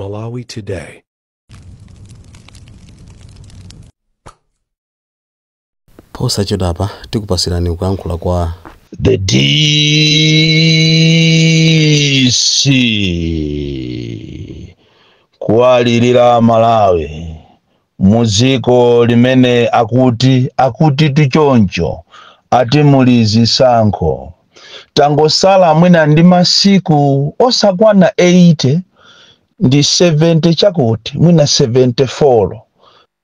Malawi Today. Posachedwapa tikupasirani kuyankhula kwa The DC kuwalirira Malawi muziko limene akuti tichoncho ati muli zisankho. Tangosala mwina ndi masiku osakwana 80 ndi 70 chakuti mwina 74,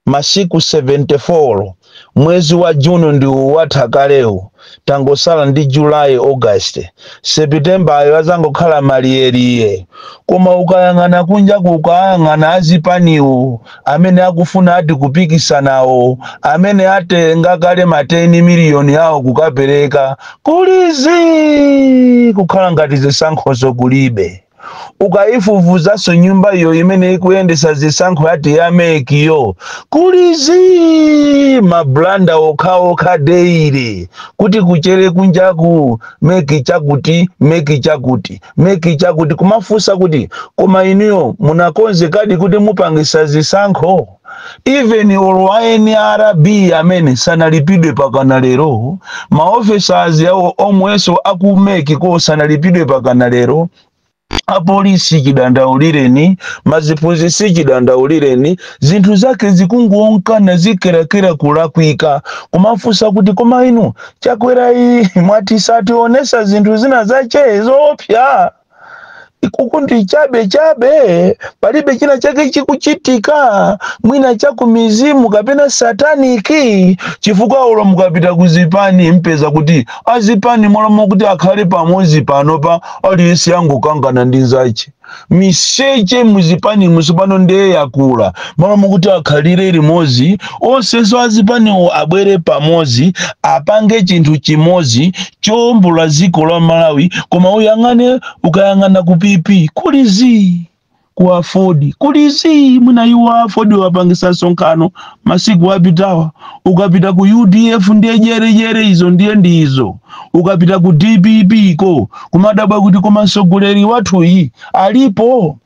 masiku 74. Mwezi wa Juni ndi watha kalewu, tangosala ndi July, August, September ayo azangokhala maliyeriye. Koma ukayang'ana kunja, kukayang'ana azipaniwo amene akufuna ati kupikisanawo, amene atenga kale ma 10 miliyoni awo kukapereka, kulizi kukhala ngati zisankhozo kulibe. Ukayifufuzanso nyumba iyo imene ikuyendesa zisankho yati ya MEC yo, kulizi ma blunder okhaokha daily, kuti kuchere kunjaku MEC chakuti, MEC chakuti, MEC chakuti. Kumafunsa kuti koma inuyo munakonzekadi kuti mupangisa zisankho? Even olo NRB amene sanalipidwe pakana lero, ma officers yawo omwenso aku MEC ko sanalipidwe pakana lero, apolisi chidandaulireni, maziphunzitsi chidandaulireni, zinthu zake zikungonkana zikerakera kulakwika. Kumafunsa kuti koma inu Chakwera iyi mwati sationesa zinthu zina zache zoopsa ikuku ndi chabe chabe, palibe china chake chikuchitika, mwina chakumizimu kapena satanic. Chifukwa ulo mukapita kuzipani mpeza kuti azipani mwalomo kuti akhale pamodzi panopa, aliyense angokangana ndi nzache. Miseche muzipani musipano ndiye yakula. Mwalomo kuti akhalire limodzi onsenso azipaniwo abwere pamodzi apange chinthu chimodzi chowombola dziko la Malawi. Koma uyang'ane, ukayang'ana ku PP kulizi, ku AFORD kulizi, mwina iwo AFORD wapangisa msonkhano masiku apitawa. Ukapita ku UDF ndiye jerejere izo ndiye ndizo. Ukapita ku DPP ko kumadabwa kuti koma mtsogoleri wathuyi alipo?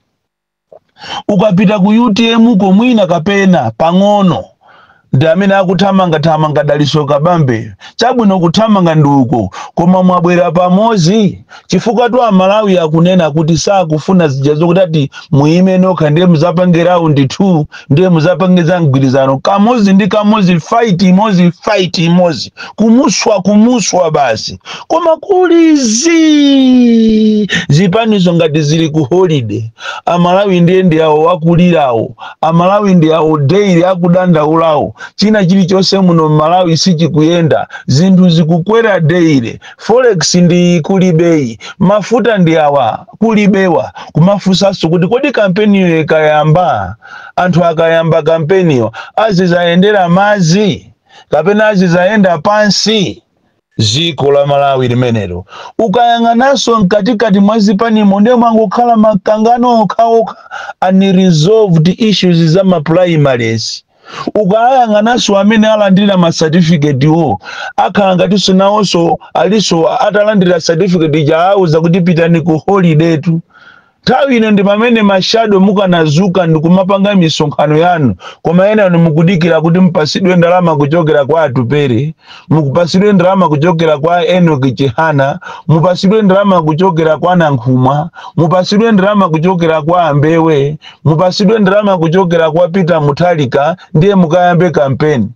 Ukapita ku UTM ko mwina kapena pang'ono ndi amene akuthamanga-thamanga Daliso Kabambe. Chabwino kuthamanga ndi uko, koma mwabwera pamodzi? Chifukwa tu Amalawi akunena kuti sakufuna zija zokuti ati muime nokha ndiye muzapange round 2, ndiye muzapange za mgwirizano. Kamodzi ndi kamodzi, fight imodzi, fight imodzi, kumuswa kumuswa basi. Koma kulizi zipanizo ngati zili ku holiday. Amalawi ndiye ndi awo akulirawo, Amalawi ndi awo daily akudandaulawo. China chilichonse muno Malawi sichikuyenda, zinthu zikukwera daily, forex ndi kulibeyi, mafuta ndi awa kulibewa. Kumafunsanso kuti kodi kampeniyo ikayamba, anthu akayamba kampeniyo azizayendera madzi kapena azizayenda pansi? Ziko la Malawi limenelo. Ukayang'ananso mkatikati mwa zipanimo ndiye mwangokhala makangano okhaokha, unresolved issues za ma primaries. Ukayang'ananso amene alandira ma certificate wo, akhala ngatinso nawonso aliso atalandira certificate chaauza kuti pitani ku holiday tu. Nthawi ino ndi pamene ma shadow mukanazuka ndi kumapanga misonkhano yanu, koma ena anu mukudikira kuti mupasidwe ndalama kuchokera kwa Atupere, mukupasidwe ndalama kuchokera kwa Enoch Chihana, mupasidwe ndalama kuchokera kwa Nankhumwa, mupasidwe ndalama kuchokera kwa Ambewe, mupasidwe ndalama kuchokera kwa Peter Mutharika, ndiye mukayambe kampeni.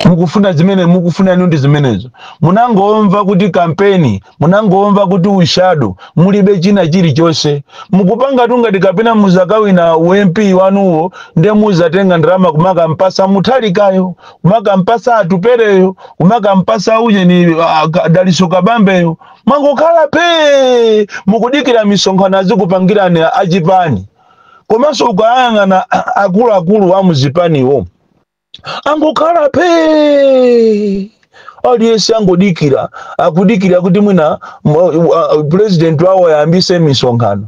Mukufuna zimene mukufuna inu ndi zimenezo. Munangomva kuti kampeni, munangomva kuti u shadow, mulibe china chilichonse mukupanga. Tungati kapena muzakawina u MP wanuwo, ndiye muzatenga ndalama kumakampasa Mutharikayo, kumakampasa Atupereyo, kumakampasa ujeni Daliso Kabambeyo. Mwangokhala pe mukudikira misonkhano azikupangirani achipani. Komanso ukayang'ana akuluakulu a muzipaniwo angokhala pe, aliyense angodikira, akudikira kuti mwina president wawo ayambise misonkhano.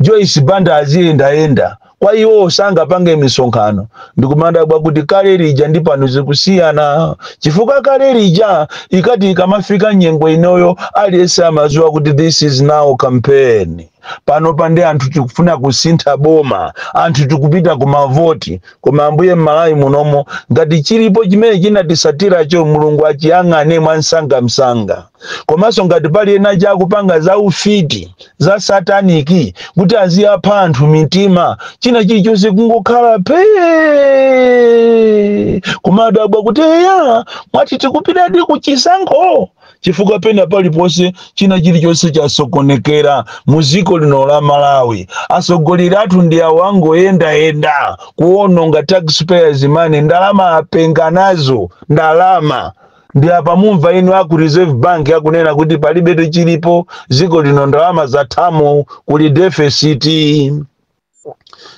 Joyce Banda aziyendayenda, kwa iwo sangapange misonkhano. Ndikumadabwa kuti kale lija ndi pano zikusiyana, chifukwa kale lija ikati ikamafika nyengo inoyo aliyense amadziwa kuti this is now campaign. Pano pande anthu tikufuna kusintha boma, anthu tikupita ku mavoti. Koma Ambuye, m'Malawi munomo ngati chilipo chimene chinatisatiracho, Mulungu achiyang'ane mwansangamsanga. Komanso ngati pali ena chakupanga za ufiti, za satanic, kuti aziyapha anthu mitima, china chilichonse kungokhala pee, kumadabwa kuti eya, mwati tikupitadi kuchisankho, chifukwa pena paliponse china chilichonse chasokonekera mu dziko lino la Malawi. Atsogoleri athu ndi awo angoyendayenda kuwononga taxpayers' money, ndalama apenga nazo ndalama. Ndi apa mumva inu aku Reserve Bank akunena kuti palibetu chilipo dziko lino, ndalama zathamo, kuli deficit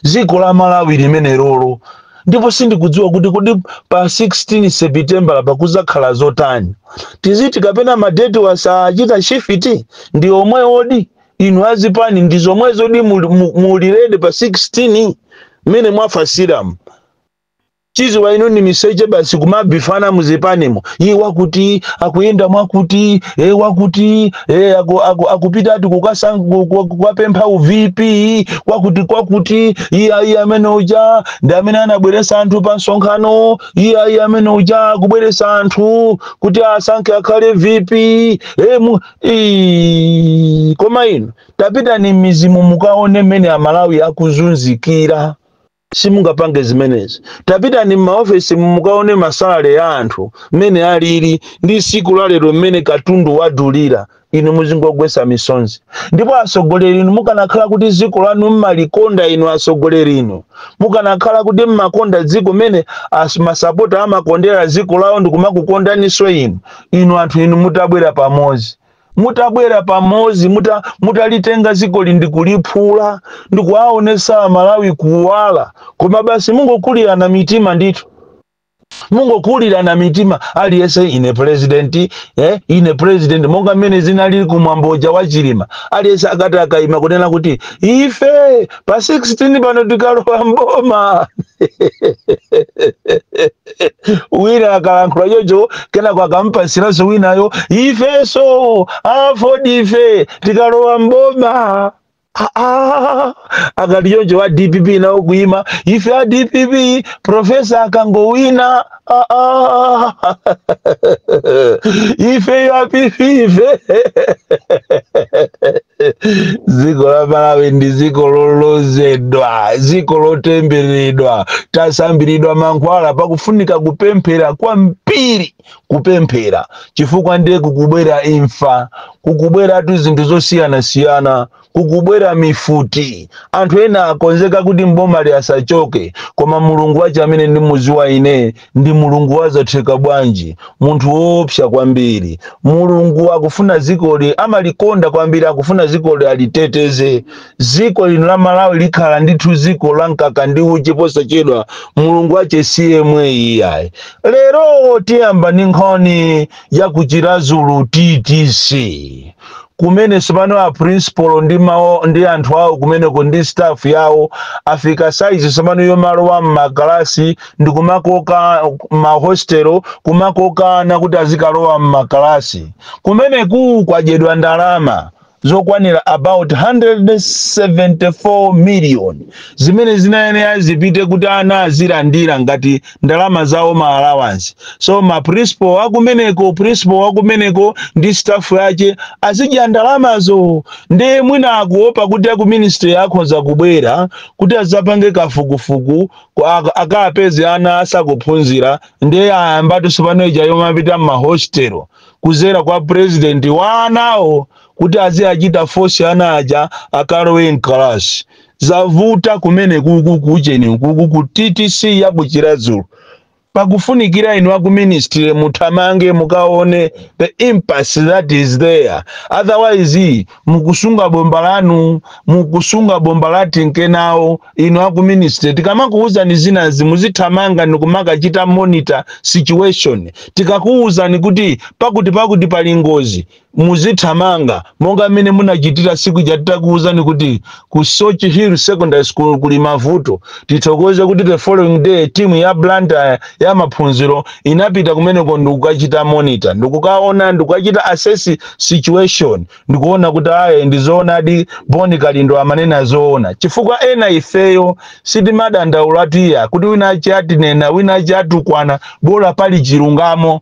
dziko la Malawi limene lolo. Ndipo sindikudziwa kuti pa 16 September pakuzakhala zotani. Tiziti kapena ma date wasachita shift ndi omwe odi? Inu azipani, ndi zomwezo di muli ready pa 16 mmene mwafasiramu? Chiziwa inu ni miseche basi, kumabifana muzipanimo, iye wakuti akuyenda mwakuti, e wakuti e akupita ati kukapempha u VP kwakuti kwakuti, iye iye amene uja ndi amene anabweresa anthu pa msonkhano, iye iye amene uja akubweresa anthu kuti asankhe akhale VP. E koma inu tapitani m'mizimu mukaone mmene Amalawi akuzunzikira, simungapange zimenezi. Tapitani m'maofesi mukaone ma salary ya anthu mmene alili ndi siku la lero, mmene katundu wadulira, inu muzingogwesa misonzi. Ndipo atsogoleri inu, mukanakhala kuti dziko lanu mmalikonda, inu atsogoleri inu mukanakhala kuti mmakonda dziko mmene masapota amakondera dziko lawo ndikumakukondaninso inu, inu anthu inu mutabwera pamodzi, mutalitenga dzikoli ndikuliphula ndikuwaonesa Amalawi kuwala. Koma basi mungokulirana mitima ndithu, mungokulirana mitima, aliyense ine president, ine president, monga mmene zinalili kumwamboja wa Chilima. Aliyense akati akayima kunena kuti ife pa 16 pano tikalowa mboma, wina akalankhula chocho, kenako akampasiranso winayo, ifeso AFORD ife tikalowa mboma. Ah, ah, akati choncho wa DPP nawo kuima, ife a DPP professor akangowina. Ah, ah. Ife a PP ife. Dziko la Malawi ndi dziko lolozedwa, dziko lotembereredwa, tasambiridwa mankhwala. Pakufunika kupemphera kwambiri, kupemphera, chifukwa ndiye kukubwera imfa, kukubweratu zinthu zosiyanasiyana, kukubwera mifuti. Anthu ena akonzeka kuti mboma asachoke. Koma Mulungu wache amene ndimuziwa ine ndi Mulungu wazatheka bwanji, munthu woopsa kwambiri. Mulungu akufuna dzikoli, amalikonda kwambiri, akufuna dzikoli aliteteze. Dziko lino la Malawi likhala ndithu dziko la mkaka ndi uchi posachedwa. Mulungu wache siyemwe iyayi. Lero tiyamba ndi nkhani ya kuChiradzulu TTC, kumene sopano a principal ndi mawo ndi anthu awo kumeneko ndi staff yawo afika size sopano yomalowa mmakalasi ndi kumakoka mahostelo, kumakokana kuti azikalowa mmakalasi. Kumeneku kwadyedwa ndalama zokwanira about 174 million zimene zinayenera zipite kuti ana azilandira ngati ndalama zawo, ma allowance. So ma principal wakumeneko, principal wakumeneko ndi staff yake azidya ndalamazo. Ndi mwina akuopa kuti aku ministry akhoza kubwera kuti azapange kafukufuku, akapeze ana asakuphunzira. Ndiye ayambatu sopano ija yomapita mmahostelo kuzera kwa president wa anawo kuti aziachita force ana aja akalowe mkalasi. Zavuta kumene kuku kucheni kuku ku TTC ya kuChiradzulu. Pakufunikira inu aku ministry muthamange mukaone the impasse that is there, otherwise mukusunga bomba lanu, mukusunga bomba latinke nawo. Inu aku ministry, tikamakuwuzani zinazi muzithamanga ndikumakachita monitor situation. Tikakuwuzani kuti pakuti pakuti pali ngozi, Muzithamanga monga mmene munachitira siku ija titakuwuzani kuti ku Soche Hill Secondary School kuli mavuto. Tithokoze kuti the following day timu ya Blantyre ya maphunziro inapita kumeneko ndikukachita monitor, ndikukaona, ndikukachita assess situation, ndikuona kuti aye, ndizoonadi, Boni Kalindo amanena zoona, chifukwa ena ifeyo sitimadandaula tiya kuti wina achiatinena, wina achiatukwana, bola pali chilungamo.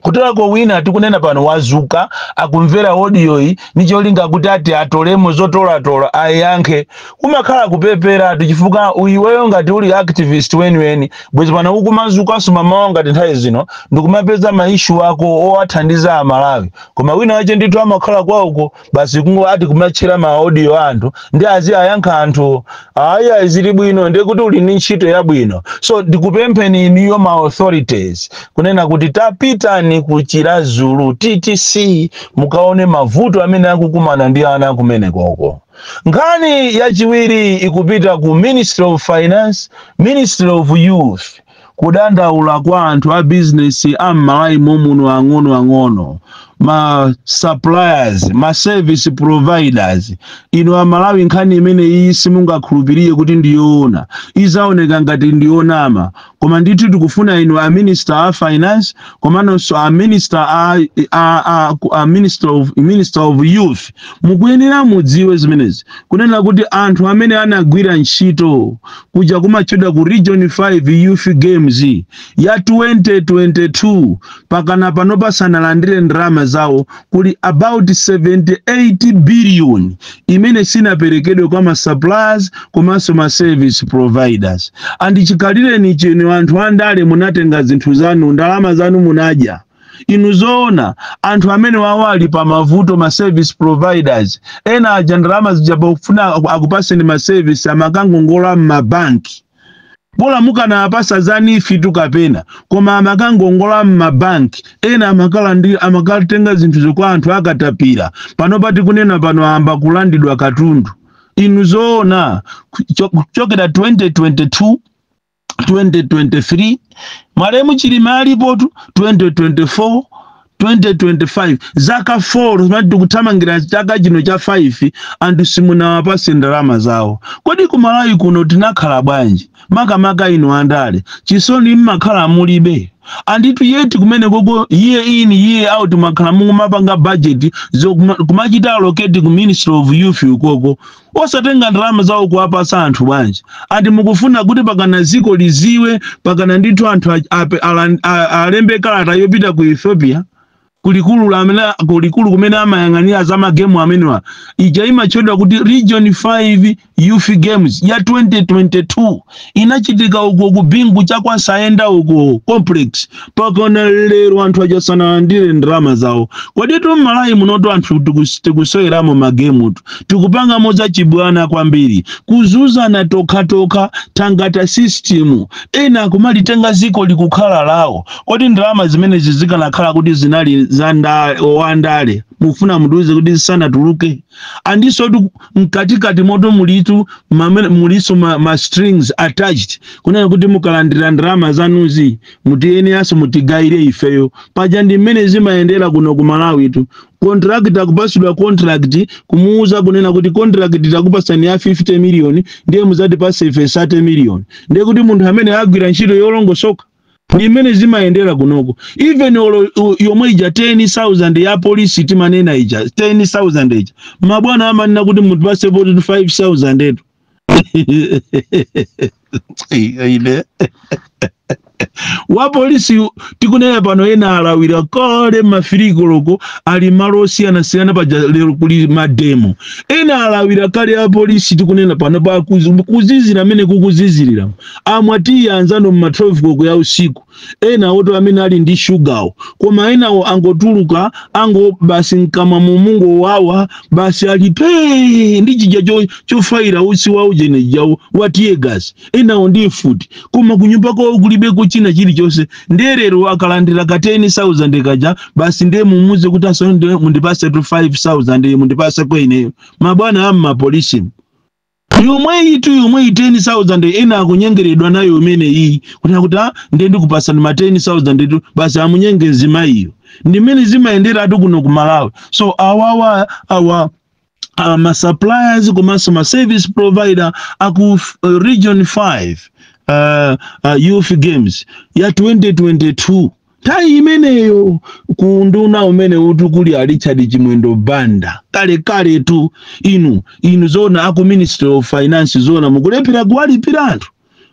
Kuterako wina tikunena pano wazuka akumvera audioyi ni cholinga kuti ati atolemo zotolatola ayankhe. Kumakhala kupeperatu, chifukwa iweyo ngati uli activist weniweni, bwezi pano ukumazukanso mamawa ngati nthawi zino ndikumapeza ma issue ako owathandiza Amalawi. Koma wina wache ndithu amakhala kwauko basi, kungo ati kumatchera ma audio anthu ndi azi ayankha anthu, aya zili bwino, ndiye kuti uli ndi ntchito yabwino. So ndikupempheni iniyo ma authorities kunena kuti tapitani ku Chiradzulu TTC mukaone mavuto amene akukumana ndi ana kumenekoko. Nkhani yachiwiri ikupita ku Ministry of Finance, Ministry of Youth, kudandaula kwa anthu a business a m'Malawi momuno, ang'ono ang'ono, ma suppliers, ma service providers. Inu Amalawi, nkhani imene iyi simungakhulupirire kuti ndiyoona, izaoneka ngati ndiyonama, koma ndithu tikufuna inu a Minister a Finance komanso a Minister a Minister of Youth, mukuyenera mudziwe zimenezi, kunena kuti anthu amene anagwira ntchito kuja kumatchedwa ku Region 5 Youth Games ya 2022, pakana pano pasanalandire ndalama zawo. Kuli about 78 billion imene sinaperekedwe kwa ma suppliers komanso ma service providers. And chikalireni chino anthu andale munatenga zinthu zanu, ndalama zanu munadya inu. Zoona, anthu amene wawo ali pa mavuto, ma service providers ena aja, ndalama zija pofuna akupaseni ma service amakangongola m'mabanki. Bola mukanapasa za NEEF tu kapena, koma amakangongola m'mabanki. Ena amakalandi amakatenga zinthu kwa anthu akatapira. Pano pati kunena pano amba kulandidwa katundu. Inu zoona, kuchokera 2022, 2023, malemu Chilima alipotu, 2024, 2025, zaka 4 zimati tikuthamangira chaka chino cha 5, anthu simunawapase ndalama zawo. Kodi kumalawi kuno tinakhala bwanji? Makamaka inu andale, chisoni mmakhala mulibe? Anditu yeti kumene koko year in, year out makhala mumapanga budget kumachita allocate ku Ministry of Youth ukoko, osatenga ndalama zawo kuwapasa anthu bwanji? Ati mukufuna kuti pakana ziko liziwe, pakana ndithu anthu alembe kalata yopita ku Ethiopia, kulikulu lamene kulikulu kumene amayang'anira za magemu amenewa. Ija imatchedwa kuti Region 5 Youth Games ya 2022, inachitika uko ku Bingu chakwasayenda uko complex. Pakana lero anthu aja sanalandire ndalama zawo. Kodi tu m'Malawi munotu anthu tikusoweramo magemutu, tikupangamo zachibwana kwambiri, kuzuzana tokhatokha, tangata system, ena kumalitenga ziko likukhala lawo. Kodi ndalama zimenezi zikanakhala kuti zinali za wandale, mufuna mudiuze kuti zisanatuluke? Andiso tu mkatikati moto mulitu muliso ma strings attached, kunena kuti mukalandira ndalama zanuzi mutiyeneranso mutigayire ifeyo. Paja ndi mmene zimayendera kuno ku Malawi tu. Contract akupasidwa contract, kumuuza kunena kuti contract takupasani ya 50 million, ndiye muzatipase ife 30 million, ndiye kuti munthu amene agwira ntchito yolongosoka. Ndi mmene zimayendera kunoko. Even olo yomwe ija 10,000 ya polisi timanena ija, 10,000 ija, mabwana amanena kuti mutipase 45,000 etu. Ine wa polisi tikunena pano ena alawira kale mafirikoloko, ali malo osiyanasiyana. Paja lero kuli ma demo, ena alawira kale a polisi. Tikunena pano pa kuzizira amene kukuzizirira, amwe atiyi anzano mma 12 koko ya usiku. Ena oto amene ali ndi shugawo, koma enawo angotuluka, ango basi mkamwa mumungo wawa basi, alipe ndi chija chofayira utsi wa ujeneja wa tear gas, enawo ndi mfuti, koma kunyumba kwawo kulibeko china chilichonse. Ndiye lero akalandira ka 10,000 kaja basi, ndiye mumuze kuti asonde mundipase tu 5000, mundipase kweneyo. Mabwana amma polisi. Yomwe itu, yomwe 10,000, ena akunyengeredwa nayo imene iyi, kuti akuti, "Ah, ndiye ndikupasani ma 10,000 tu," basi amunyenge mzimayiyo. Ndimene zimayenderatu kuno ku Malawi. So awawa, awa ma suppliers komanso ma service provider aku Region 5 Youth Games ya 2022, nthawi imeneyo ku nduna umene uti kuli a Richard Chimwendo Banda kalekale tu, inu zona aku Ministry of Finance, zona mukulephera kuwalipira anthu?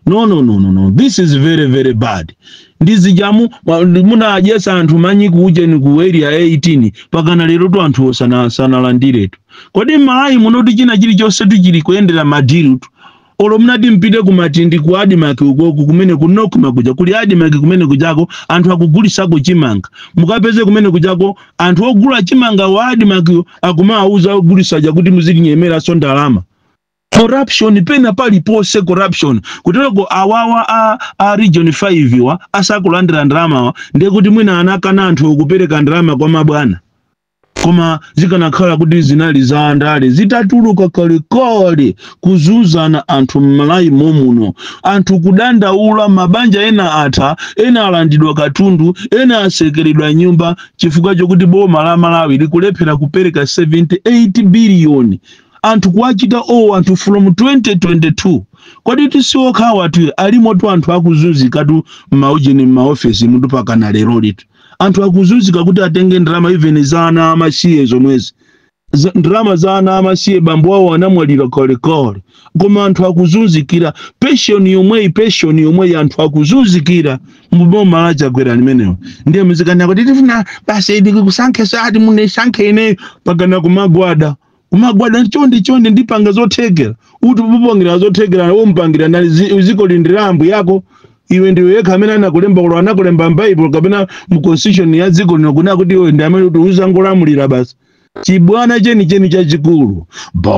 No, no, no, no, no, this is very, very bad. Ndizijamu munadyesa anthu manyi kuujeni ku Area 18, pakana lero tu anthu sanalandiretu. Kodi m'Malawi munoti china chilichonse tuchili kuyendera ma deal tu? Olo munati mpite kumatindi ku ADMARC ukoku, kumene kunokuma kuja kuli ADMARC, kumene kujako anthu akugulisako chimanga. Mukapeze kumene kujako anthu ogula chimanga wa ADMARC akumawuza ogulisaja kuti muzitinyemeraso ndalama. Corruption pena paliponse, corruption kutereko. Awawa a Region 5 wa asakulandira ndalamawa, ndiye kuti mwina anakana anthu okupereka ndalama kwa mabwana. Koma zikanakhala kuti zinali za ndale, zitatuluka kalekale. Kuzunzana anthu m'Malawi momuno, anthu kudandaula, mabanja ena atha, ena alandidwa katundu, ena asekeredwa nyumba chifukwa chokuti boma la Malawi likulephera kupereka 78 biliyoni. Anthu kuwachita owo anthu from 2022. Kodi tisiokhawa tu? Alimotu anthu akuzunzikatu m'maujeni, m'maofesi mutu pakana lero litu anthu akuzunzika kuti atenge ndalama, even za ana amasiye zomwezi. Ndalama za ana amasiye, bambo awo anamwalira kalekale, koma anthu akuzunzikira pension yomweyi, pension yomweyi anthu akuzunzikira muboma la Chakwera limenewo. Ndiye muzikana kuti tifuna basi ndikusankheso, ati munesankhe ineyo, pakana kumagwada, kumagwada, "Chonde, chonde, ndipanga zothekera." Uti upangira zothekera, umpangira ndani? Ziko lindirambu yako iwe ndiwe yekha amene anakulemba, ulo anakulemba m'Bible kapena mu constitution ya dziko lino kuna kuti iwe ndi amene kuti uzangolamulira basi. Chibwana chenicheni chachikulu. Bon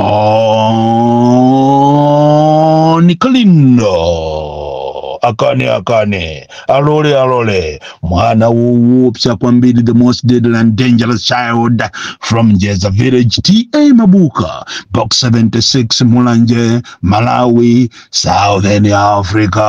Kalindo, akane akane, alole alole, mwana woopsa kwambiri, the most deadly and dangerous child from Jeza Village, T/A Mabuka, Box 76, Mulanje, Malawi, Southern Africa.